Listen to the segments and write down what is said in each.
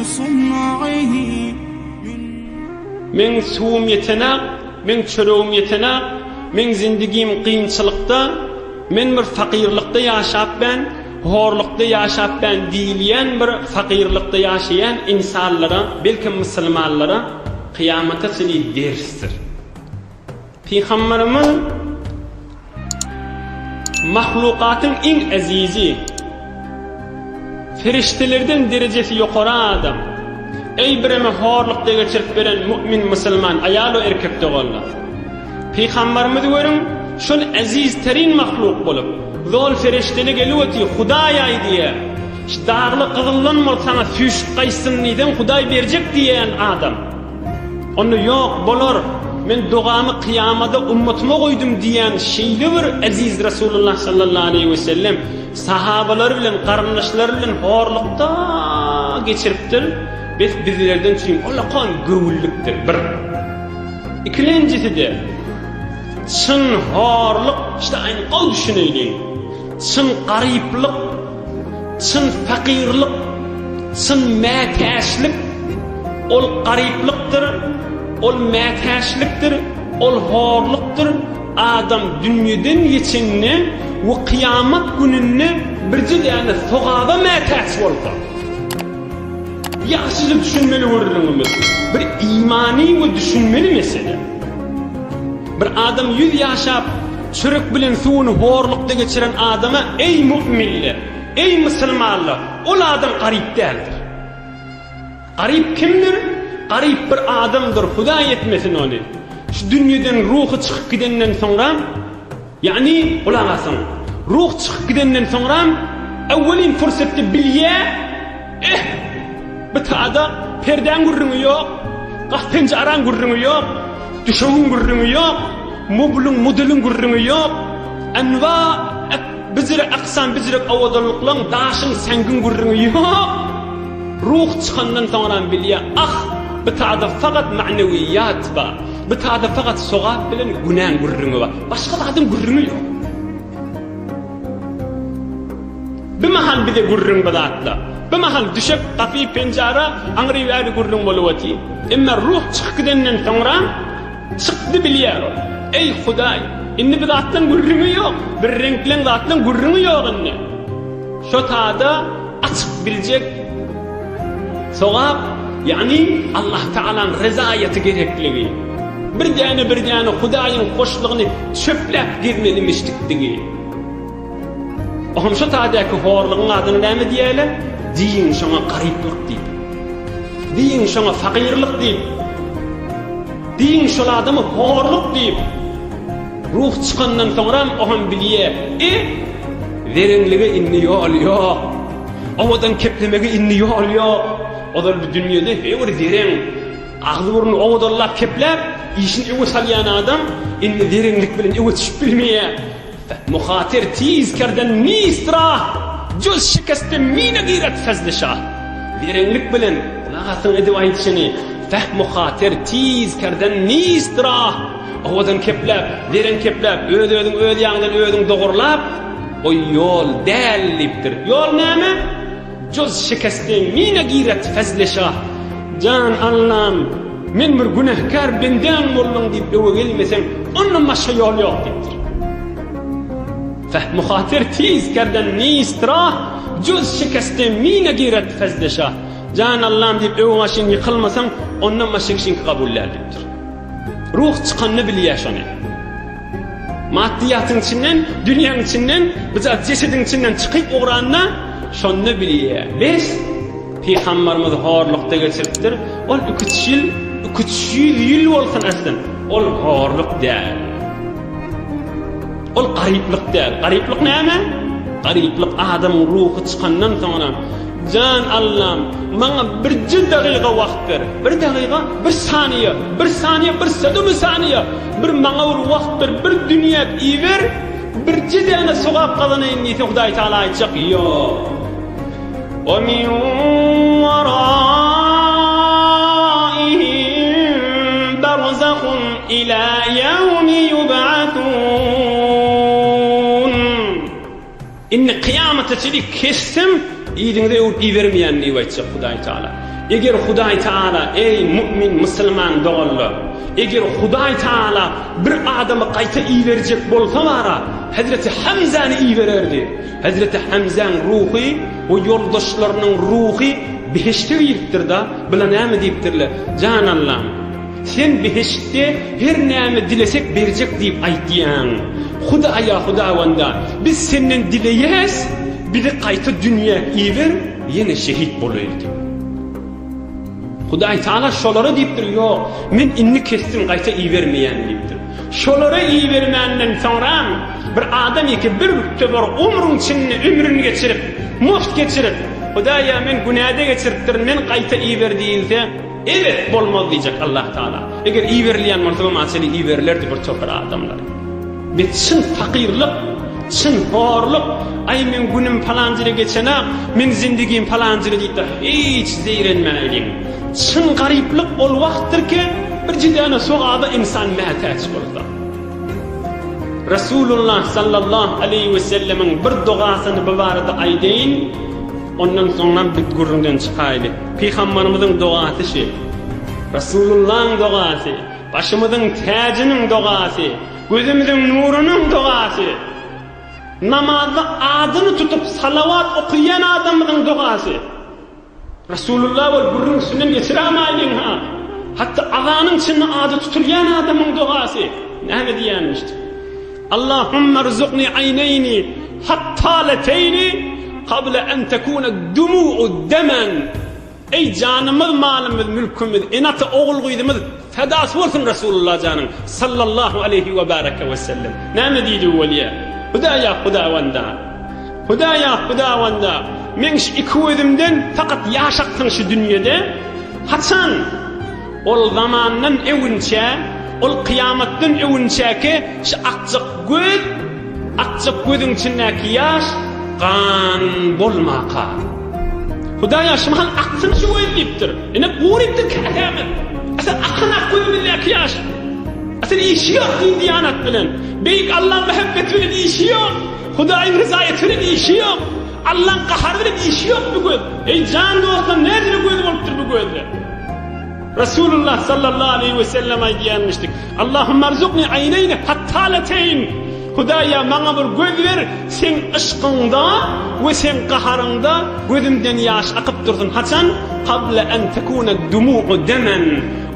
صنعه من Meň suwum ýetenak, meň çöregim ýetenak, meň zindigim kynçylykda, men bir fakyrlykda ýaşap ben, horlukda ýaşap ben diýilýän bir fakyrlykda ýaşaýan ynsanlara, belkem musulmanlara kyýamata çenli dersdir. Pygamberimiz mahlukatyň iň ezizi, perişdelerden derejesi ýokary adam. Eý bireme horlukda geçirip beren mu'min musulman aýal we erkek doganlar. Pygamberimizi görüň, şol eziz terin mahluk bolup, zol perişdeli gelip otyr, Hudaý aýdýar, şu dagly gyzyldan bolup saňa süýşüp gaýtsyn diýseň Hudaý berjek diýýän adam. Onda ýok, bolar, men dogamy kyýamada ummatyma goýdum diýýän şeýle bir eziz Resulullah sallallahu aleýhi we sellem sahabalary bilen, garyndaşlary bilen horlukda geçiripdir, bes bizlerden üçin ullakan göwünlikdir, bir. Ikilenjisi-de, çyn horluk, işte aýny gowy düşüneýliň, çyn garyplyk, Çyn fakyrlyk, çyn mätäçlik ol garyplykdyr, ol mätäçlikdir, ol horlukdyr, adam dünýeden geçende we kyýamat gününde birje däne sogaba mätäç bolsa. Ýagşyja düşünmeli gürrüňimiz. Bir imany we düşünmeli mesele. Bir adam ýüz ýaşap, çörek bilen suwuny horlukda geçiren adama eý mu'minler, eý musulmanlar, ol adam garyp däldir. Garyp kimdir? Garyp bir adamdyr, Hudaý etmesin ony. Şu dünýeden ruhy çykyp gidenden soňra, Ýagny, gulak asyň, ruh çykyp gidenden soňram, öwwelin pursatda bilýä, Eh, bu tada perdäň gürrüňi ýok, gap-penjaraň gürrüňi ýok, düşegiň gürrüňi ýok, moblyň, modeliň gürrüňi ýok, enwa, bijire aksam, bijire owadanlyklaň, daşyň, säňgiň gürrüňi ýok. Ruh çykandan soňram bilýä, ah, bu tada fakat ma'newiýat bar, bu tada fakat sogap bilen günäň gürrüňi bar. Başga zadyň gürrüňi ýok. Bir mahal bize gürrüň bu zatlar. Bir mahal düşek, gapy, penjara, aňry-bäri gürrüň bolup otyr. Emma ruh çykyp gidenden soňra çykdy bilýär ol. Eý, Hudaý, indi bu zatlaryň gürrüňi ýok. Bir reňkleň zatlaryň gürrüňi ýok indi. Şo tada açyk biljek sogap, ýagny Allah Tagalaň rezaýaty gerekligi. Bir däne bir däne Hudaýyň hoşlugyny çöpläp gezmelimişdikdigi. Ohm şo tadäki horlugyň adyna näme diýýärler? Diýiň şoňa garyplyk diýip. Diýiň şoňa fakyrlyk diýip. Diýiň şol adama horluk diýip. Ruh çykandan soňram ohm bilýär. E, zereňlige indi ýol ýok. Owadan keplemege indi ýol ýok. Ozal bu dünýede her bir zereň Agzy-burnuny owadanlap kepläp, işini öňe salýan adam indi zereňlik bilen öňe düşüp bilmeýär. Muhater tiz kerden nist rah, Juz şikeste mine giret fezli şah. Zereňlik bilen, gulak asyň edip aýdyşyny, Fehmu hater tiz kerden nist rah, Owadan kepläp, zereň kepläp, öz-özüňi öz ýaňdan özüň dogurlap, o ýol däl diýipdir. Ýol näme? Juz şikeste mine giret fezli şah, Jan Allam, men bir günäkär bendäň boldum diýip öwe gelmeseň, ondan başga ýol ýok diýipdir. Fehmu hatyr tiz kerden nist rah, Juz şikeste mine giret fezli şah, Jan Allam diýip öwe başyň ýykylmasaň, ondan başga kişiňki kabul däl diýipdir. Ruh çykanda bilýär şony. Maddyýatyň içinden, dünýäň içinden, bu jesediň içinden çykyp ugranda şonda bilýär. Bes, Pygambarymyz horlukda geçiripdir. Ol iki-üç ýyl, iki-üç ýüz ýyl bolsun aslyn, ol horluk däl. Ol garyplyk däl. Garyplyk näme? Garyplyk adamyň ruhy çykandan soňra, Jan Allam, maňa birje dagyga wagt ber. Bir dagyga, bir saniýe, bir saniýe, bir sedumy saniýe, bir maňa bir wagt ber, bir dünýä iber, birje däne sogap gazanaýyn diýse Hudaý Tagala aýtjak, Ýok. Wa min waraihim barzahun ila ýewmi ýub'atun. Indi kyýamata çenli kessem, yzyňyza öwrüp ibermeýän diýip aýtjak Hudaý Tagala. Eger Hudaý Taala, eý, mu'min musulman doganlar, eger Hudaý Taala bir adamy gaýta iberjek bolsa bara, Hezreti Hamzany ibererdi. Hezreti Hamzaň ruhy we ýoldaşlarynyň ruhy behişde giripdir-da, bular näme diýipdirler? Jan Allam, Sen behiştde her näme dilesek berjek diýip aýtýaň. Hudaýa Hudawanda, biz Senden dileýäs, bizi gaýta dünýä iber, ýene şehit bolaýly diýip. Hudaý Taala şolara diýipdir, ýok, men indi kesdim, gaýta ibermeýän diýipdir. Şolara ibermänden soňram bir adam ýeke bir bir umruň içinde ömrüni geçirip, mugt geçirip, Hudaýa men günäde geçiripdirin, men gaýta iber diýilse, Ebet bolmaz diýjek Allah Taala. Eger iberilýän bolsa bu maçeli iberilerdi bir topar adamlar. Biz çyn fakyrlyk, çyn horluk, aý meň günüm palanjyra geçenak, meň zindigim palanjyra diýip de hiç zeýrenmäýliň. Çyn garyplyk ol wagtdyr ki, birje däne sogaba insan mätäç bolsa. Resulullah sallallahu aleýhi we sellemiň bir dogasyny bu barada aýdaýyn, ondan soňram biz gürrüňden çykaýly. Pygambarymyzyň dogasy şi. Resulullahyň dogasy, başymyzyň täjiniň dogasy, gözümiziň nurunyň dogasy. Namazda adyny tutup salawat okaýan adamymyzyň dogasy. Resulullah bol gürrüň üstünden geçirämaýlyň-ha. Hatda azanyň içinde ady tutulýan adamyň dogasy. Näme diýýänmişdi? Allahumma rzuqni aýneýni hattaleteýni qabla an tekuna dumu'u demen. Eý janymyz, malymyz, mülkümiz, ene-ata, ogul-gyzymyz fedasy bolsun Resulullah janyň sallallahu aleýhi we bareke we sellem. Näme diýdi welýä? Hudaýa Hudawanda. Hudaýa Hudawanda, meň şu iki gözümden fakat ýaş aksyn şu dünýede. Haçan ol zamandan öwünçä, ol kyýamatdan öwünçäki şu akjak göz, akjak gözüň içindäki ýaş gan bolmaka. Hudaýa şu mahal aksyn şu göz diýipdir. Ine gurypdyr käsämiz. Asyl akan ak gözümizdäki ýaş. Asyl işi ýok din-diýanat bilen. Beýik Allaň mähebbeti bilen işi ýok. Hudaýyň ryzaýaty bilen işi ýok. Allaň gahary bilen işi ýok bu göz. Eý jan dostlar nädire göz bolupdyr bu gözde. Resulullah sallallahu aleýhi we sellem aýdýanmyşdyk. Allahumma rzuqni aýneýni hattalateýn. Hudaýa maňa bir göz ber, seň yşkyňda we seň gaharyňda gözümden ýaş akyp dursun. Haçan? Qabla an tekuna dumu'u demen.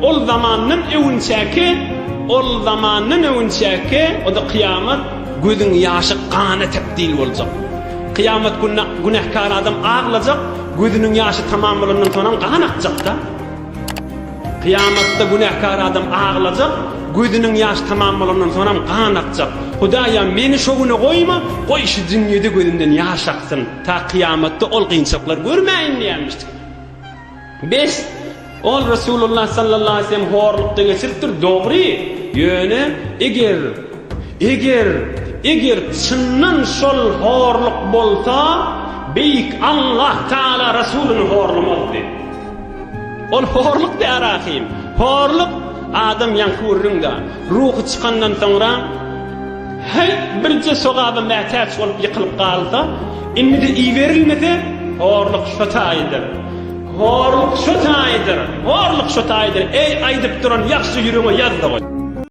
Ol zamandan öwünçäki, ol zamandan öwünçäki, o-da kyýamat, Gözüň ýaşy gana tebdil boljak. Kyýamat gününe günäkär adam aglajak, gözüniň ýaşy tamam bolandan soňam gan akjakda. Kyýamatda günäkär adam aglajak, gözüniň ýaşy tamam bolandan soňam gan akjak. Hudaýa meni şo güne goýma, goý şu dünýede gözümden ýaş aksyn, ta kyýamatda ol kynçylyklary görmäýin diýenmişdik. Bes, ol Resulullah sallallahu aleýhi we sellem horlukda geçiripdir, dogry, ýöne eger, eger, eger çyndan şol horluk bolsa, Beýik Allah Taala Resulyny horlamazdy. Ol horluk däl ahym. Horluk adam ýaňky gürrüňde, ruhy çykandan soňra, Häý, birje sogaba mätäç bolup ýykylyp galsa, indi-de iberilmese, horluk şo taýydyr. Horluk şo taýydyr, horluk şo taýydyr. Eý, aýdyp duran ýagşy ýüregiňe ýaz-da goý.